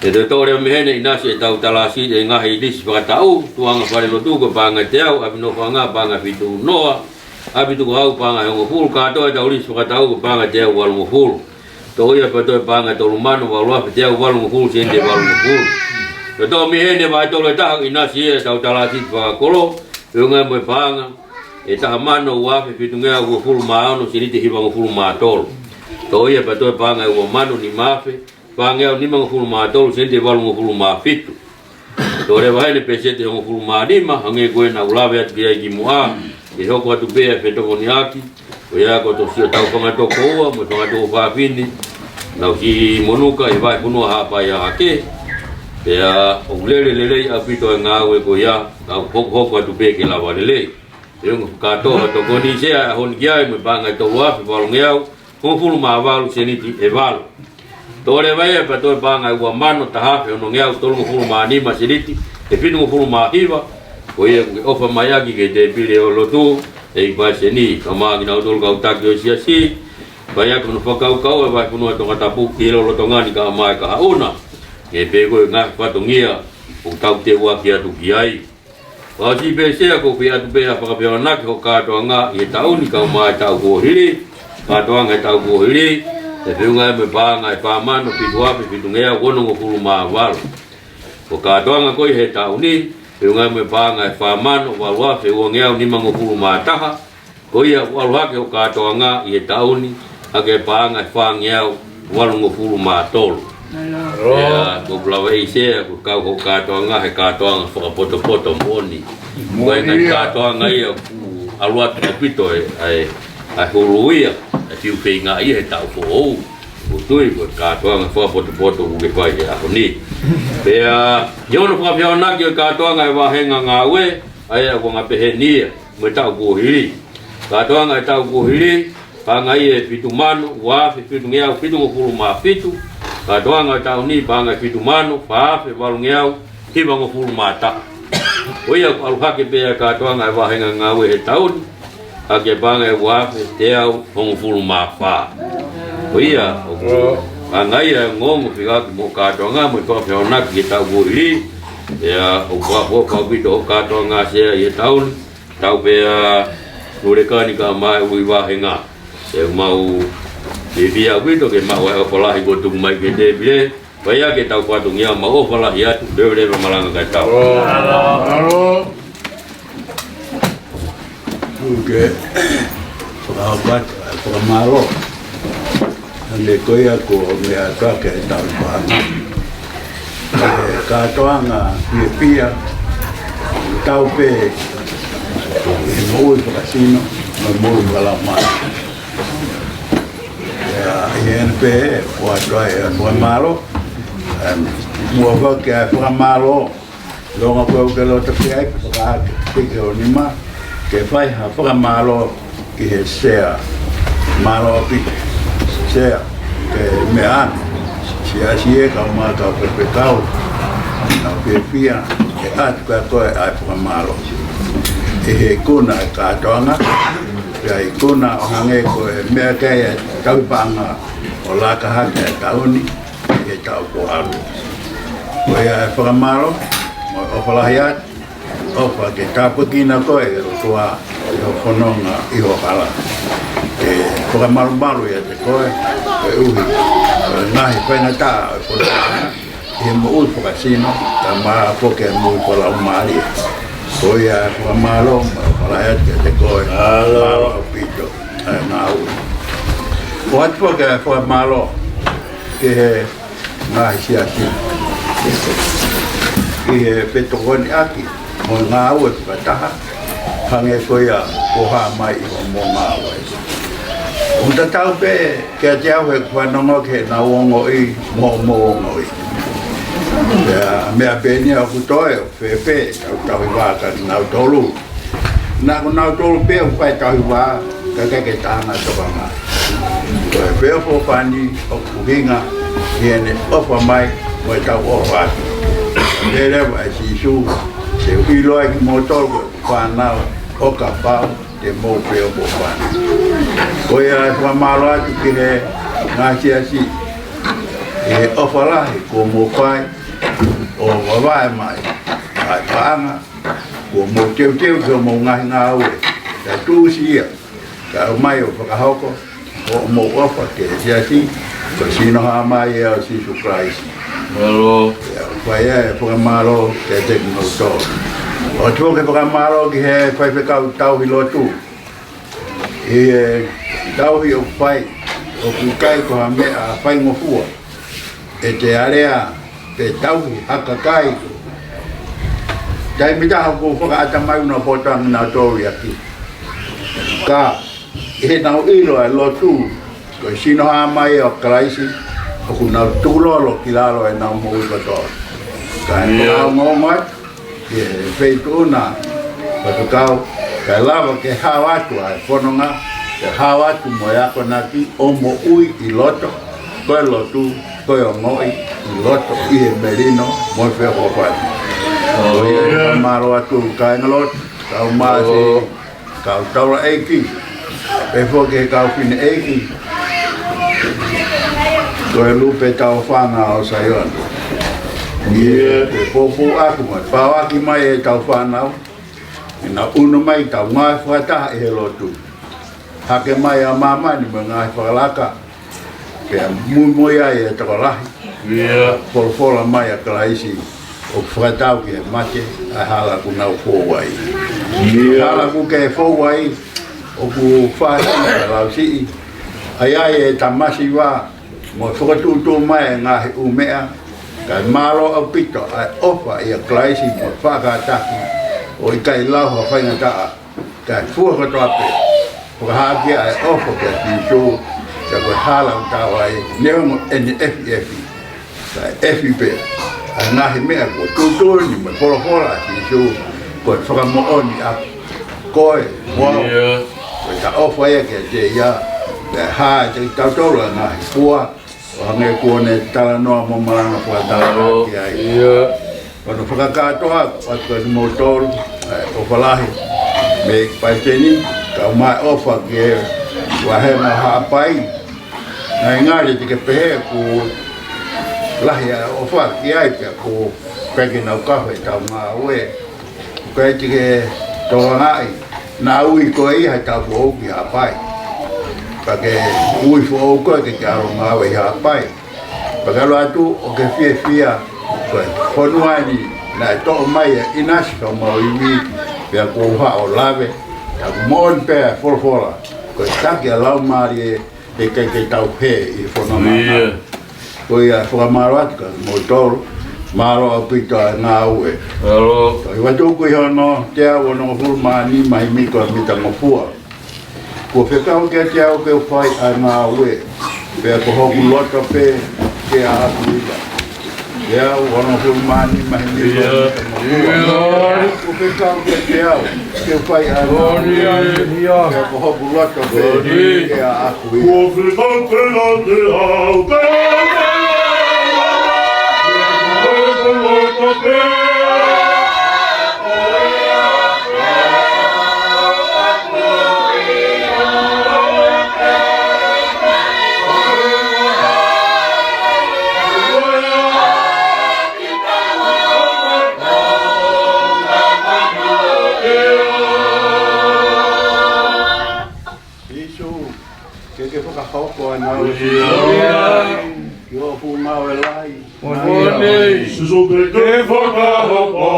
ʻE toe toʻo leva mei heni e ʻinasi ʻetau talāsiti ʻa e ngaahi lisi fakataʻu, tuʻunga falelotu ko e paʻanga ʻe teau, ʻapi nofoʻanga paʻanga ʻe fitu noa, ʻapi tukuhau paʻanga ʻe hongofulu, kātoa ʻetau lisi fakataʻu ko e paʻanga ʻe teau valungofulu. Toʻo ia pea toʻo e paʻanga ʻe tolu mano valu afe teau valungofulu sēniti ʻe valungofulu. Pea toʻo mei heni e vahe tolu ʻe taha, ʻinasi ia ʻetau talāsiti fakakolo, feʻunga ia mo e paʻanga ʻe taha mano ua afe fitungeau uofulu mā ono sēniti ʻe hivangofulu mā tolu. Toʻo ia pea toʻo e paʻanga ʻe ua mano nima afe fāngeau nimangofulu mā tolu sēniti ʻe valungofulu mā fitu. Toʻo leva heni e peseti ʻe hongofulu mā nima, hangē ko ia naʻa ku lave atu ki ai kimuʻa, ʻe hoko atu pē ʻa e fetokoniʻaki, ko ia ko e tō siʻotau fanga tokoua mo e fanga tuofāfine naʻa nau siʻi monuka ʻi he vahefonua Haʻapai ʻa Hake. Pea ʻoku lele lelei ʻaupito e ngāue ko ia, ka ʻoku hokohoko atu pē ke lava lelei. Feʻunga fakakātoa e tokoni Sea ʻi he ʻaho ni ki ai mo e paʻanga ʻe tolu afe valungeau hongofulu mā valu sēniti ʻe valu. Toʻo leva ia pea toʻo e paʻanga ʻe ua mano taha afe onongeau tolungofulu mā nima sēniti ʻe fitungofulu mā hiva. Ko ia ʻoku ke ʻofa mai ʻaki ki he tēpile ʻo e lotu, ʻEiki Paiseni, kae ʻumaʻā kinautolu kau taki ʻo e siasi, fai ʻaki hono fakakaukau e vahefonua Tongatapu ki he lolotonga ni kae ʻumaʻā e kahaʻu na. Neongo pē ko e ngaahi fatongia ʻoku tau teuaki atu ki ai. Fakaʻosi pē Sea, ʻoku ou fie ʻoatu pē ha fakafehoanaki hoʻo kātoanga ʻi he taʻu ni kae ʻumaʻā e taʻu kuo hili. Kātoanga he taʻu kuo hili, ʻe feʻunga ia mo e paʻanga ʻe fā mano fitu afe fitungeau onongofulu mā valu. Ko e kātoanga ko ia he taʻu ni, feʻunga ia mo e paʻanga ʻe fā mano valu afe uangeau nimangofulu mā taha. Ko ia ʻoku ʻalu hake hoʻo kātoanga ʻi he taʻu ni, hake e paʻanga ʻe fāngeau valungofulu mā tolu. Mālō. Pea, ʻoku ou lava ʻe Sea, ʻoku kau hoʻo kātoanga he kātoanga fakapotopoto moʻoni. Moʻoni ia. Ko e ngaahi kātoanga ia ʻoku ʻalu atu ʻaupito e, ʻa e, ʻa e hulu ia, ʻa e fiu feinga ia he taʻu foʻou. ʻOku ou tui ko e kātoanga fakapotopoto ʻoku ke fai he ʻaho ni. Pea, ʻi hono fakafehoanaki ʻo e kātoanga ʻa e vāhenga ngāue, ʻa ia ʻoku anga peheni ia, mo e taʻu kuo hili. Kātoanga e taʻu kuo hili, paʻanga ia ʻe fitu mano ua afe fitungeau fitungofulu mā fitu. Kātoanga ʻo e taʻu ni, paʻanga ʻe fitu mano, fā afe, valungeau, hivangofulu mā taha. Ko ia ʻoku ʻalu hake pē ʻa e kātoanga ʻa e vāhenga ngāue he taʻu ni, ʻaki e paʻanga ʻe ua afe, teau, hongofulu mā fā. Ko ia, ʻoku ʻange ia ʻa e ongoongo fekauʻaki mo e kātoanga mo e fakafehoanaki ki he taʻu kuo hili. Pea ʻoku fakaʻofoʻofa ʻaupito hoʻo kātoanga Sea ʻi he taʻu ni. Tau pea nule kani ka mai ui vāhenga. ʻE mau fiefia ʻaupito ke maʻu ʻa e ʻofa lahi kuo tuku mai ki he tēpile. Pea ke tau fatongia mau ʻofa lahi atu, leveleva malanga kae tau. Mālō. Tuku ke fakahoko atu ʻa e fakamālō. Hangē ko ia ko e meʻa ʻoku ʻikai ke tau paʻanga. ʻE kātoanga fiefia, tau pē ʻi he moʻui fakasino, mo e moʻui fakalaumālie. ʻIo, ʻi heʻene pehē, ʻoatu ai ʻa e fakamālō, ʻe, muʻa foki ʻa e fakamālō, longa ko ē ʻoku ke loto ki ai, fakahake pē ki ho nima, ke fai ha fakamālō ki he Sea. Mālō ʻaupito, Sea, ki he meʻa ni. Siasi ē, kau mai kau pepekau, kau fiefia, ke ʻatu kia koe ʻa e fakamālō. ʻI he ikuna ʻa e kātoanga, pea ikuna ʻo hangē ko e meʻa ki ai ʻa e tauhi paʻanga ʻo laka hake ʻa e taʻu ni, ʻi he taʻu kuo ʻalu. Ko ia ʻa e fakamālō, mo e ʻofa lahi atu, ʻofa ke tāpuekina koe ʻe he ʻOtua ʻi hoʻo fononga ʻi ho hala. ʻE fakamalumalu ʻiate koe, koeʻuhi ko e ngaahi faingataʻa ʻo e fononga ʻi he moʻui fakasino, kae ʻumaʻā foki e moʻui fakalaumālie. Ko ia ʻa e fakamālō, mo e ʻofa lahi atu kiate koe. Mālō. Mālō ʻaupito ʻa e ngāue. ʻOatu foki ʻa e fakamālō ki he ngaahi siasi ʻi he fetokoniʻaki mo e ngāue fakataha, hangē ko ia kuo hā mai ʻi hoʻomou ngāue. ʻOku tatau pē kiate au heʻeku fanongo ki heʻenau ongoʻi mo hoʻomou ongoʻi. Pea meʻa pē eni ʻoku toe ʻo fēfē ʻetau tauhi vā kiate kinautolu. Naʻa ko kinautolu pē ʻoku fai tauhi vā, ka ʻikai ke taʻanga e tokanga. Ko e feʻofoʻofani ʻoku ʻuhinga ʻi heʻene ʻofa mai mo ʻetau ʻofa atu. Pehē leva ʻe Sīsū, te u ʻilo ai kimoutolu ko ʻeku fānau ʻo kapau te mou feʻofoʻofani. Ko ia ʻa e fakamālō atu ki he ngaahi siasi, ʻi he ʻofa lahi kuo mou fai ʻo vavae mai ʻa e paʻanga kuo mou teuteu ki hoʻomou ngaahi ngāue, kae tuʻusi ia, kae ʻomai ʻo fakahoko hoʻomou ʻofa ki he siasi, ko e sino hā mai ʻo Sīsū Kalaisi. Mālō. Pea ʻoku fai ʻa e fakamālō kiate kimoutolu. ʻOatu foki e fakamālō ki he faifekau tauhi lotu. ʻI he tauhi ʻoku fai, ʻoku ʻikai ko ha meʻa faingofua ʻete alea pe tauhi ha kakai. Taimi ʻe taha ʻoku fakaʻatamai ʻenau poto ange kinautolu ʻi ʻapi. Ka ʻi heʻenau ʻilo ʻa e lotu ko e sino hā mai ʻo Kalaisi, ʻoku nau tukulolo ki lalo ʻenau moʻui kotoa. Ka ʻi he ʻIo. Fakaongoongo atu ki he feituʻu na, faifekau, kae lava ke hao atu ʻa e fononga, ke hao atu mo e akonaki ʻo moʻui ʻi loto, ko e lotu, ko e ongoʻi ʻi loto ʻi he melino mo e feʻofoʻofani. ʻIo. Ko ia ʻe mālō atu kāinga lotu, kau māsi, ʻIo. Kau taulaʻeiki, pehē foki ki he kau fineʻeiki, ko e Lupe Taufanga ʻo Saione. ʻIo. ʻE poupou ʻaki mo e pāuʻaki mai ʻetau fānau, ʻenau ʻunu mai ʻetau ngāue fakataha ʻi he lotu. Hake mai ʻa māmani mo e ngaahi fakalaka, pea muimui ai e tokolahi. ʻIo. Folofola mai ʻa Kalaisi, ʻoku fakatau ki he mate ʻa e hala ʻoku nau fou ai. ʻIo. Hala ʻoku ke fou ai, ʻoku fāsina e lausiʻi, ʻa ia ʻe tamasiʻi vā, mo e fokotuʻutuʻu mai e ngaahi ʻū meʻa, kae mālō ʻaupito ʻa e ʻofa ʻia Kalaisi mo e faʻa kātaki, ʻo ʻikai lau ha faingataʻa, kae fua kotoa pē. Fakahā ʻa e ʻofa kia Sīsū, ka ko e hala ʻoku tau ai, neongo ʻene ʻefiʻefi, kae ʻefi pē ʻa e ngaahi meʻa kuo tuʻutuʻuni mo e folofola ʻa Sīsū, ko e fakamoʻoni ʻa koe, mo au. ʻIo. Ko ʻeta ʻofa ia kiate ia, pea hā ʻiate kitautolu ʻa e ngaahi fua, ʻO hangē ko ʻene talanoa mo malanga fakataha ki ai. ʻIo. Ko hono fakakātoa atu kiate kimoutolu, ʻa e ʻofa lahi mei Paiteni, kae ʻumaʻā e ʻofa ki he vahenga Haʻapai. Naʻe ngali te ke pehē ʻoku lahi ʻa e ʻofa ki ai pea ʻoku ʻikai ke nau kafo ʻetau ngāue. ʻOku ʻikai te ke tokangaʻi naʻa ui koe ʻe he tau foʻou ki Haʻapai. Pea ke ui foʻou koe ke ke ʻalu ʻo ngāue ʻi Haʻapai. Pea ke ʻalu atu ʻo ke fiefia ko e fonua ni naʻe toʻo mai ʻe ʻInasi Fakamauiui, pea kuo u haʻu ʻo lave, ka ʻoku moʻoni pē ʻa e folofola, ko e taki ʻa e Laumālie, ʻe ʻikai ke tau hē ʻi he fononga. ʻIo. Ko ia, fakamālō atu kiate kimoutolu, mālō ʻaupito ʻa e ngāue. Mālō. Ko e vatu kui hono teau onongofulu mā nima himi ko e mita ngofua. Kuo fekau kiate au ke u fai ʻa e ngāue, pea ko hoku loto pē ke ʻaʻaku ʻila. Teau onongofulu mā nima himi ko e mita ngofua. ʻIo. Kuo fekau kiate au ke u fai ʻa e ngāue, pea ko hoku loto pē ke ʻaʻaku ʻila. Kuo fekau kiate au ke u fai ʻa e ngāue, pea ko hoku loto pē Sīsū, ke ke fakahoko ʻa e ngāue. ʻIo. Ki hoʻo fuʻu ngāue lahi. Moʻoni. Sīsū, ke ke fakahoko.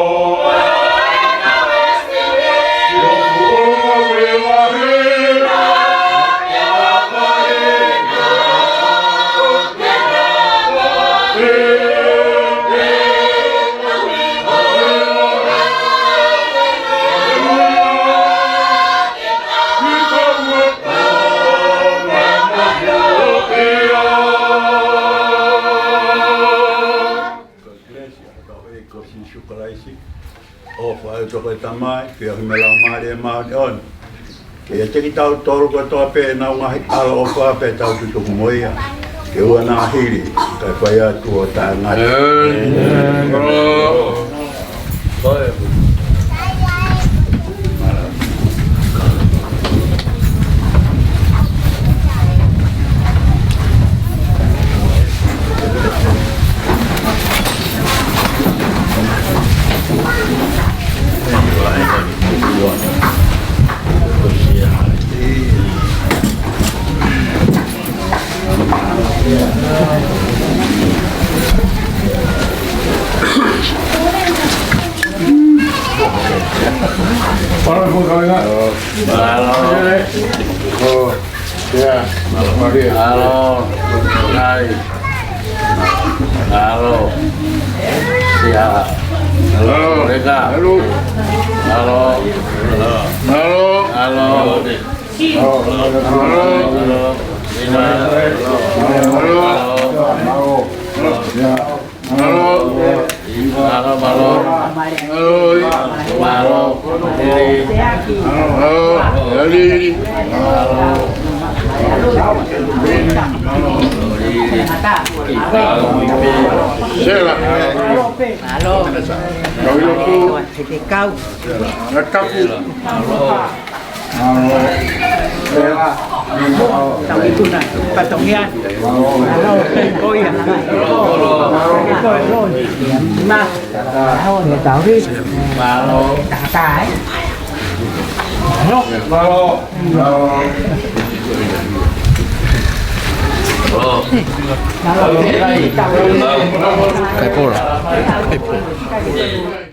Ko e kelesi ʻa hotau ʻEiki ko Sīsū Kalaisi, ʻofa ʻa e ʻOtua ko e Tamai, feohi mo e Laumālie Māʻoniʻoni, ke ʻiate kitautolu kotoa pē ʻenau ngaahi ʻaloʻofa pea tau tutuku mo ia ke ua naʻa hili, kae fai atu ʻo taʻengata. ʻĒmeni. Mālō. Mālō. Mālō. Mālō. Mālō. Mālō. Mālō. Mālō, mālō. Mālō, mālō. Mālō, mālō. Mālō, mālō. Mālō. Sela. Mālō. Kau ilo tu. Kau. Kau. Tau ikuna, fatongia. Mālō, ko ia. Ko ia, ko ia. Mā. Mālō, ne tauri. Mālō. Takatai. Mālō. Mālō. Mālō. Mālō. Kai pora. Kai pora.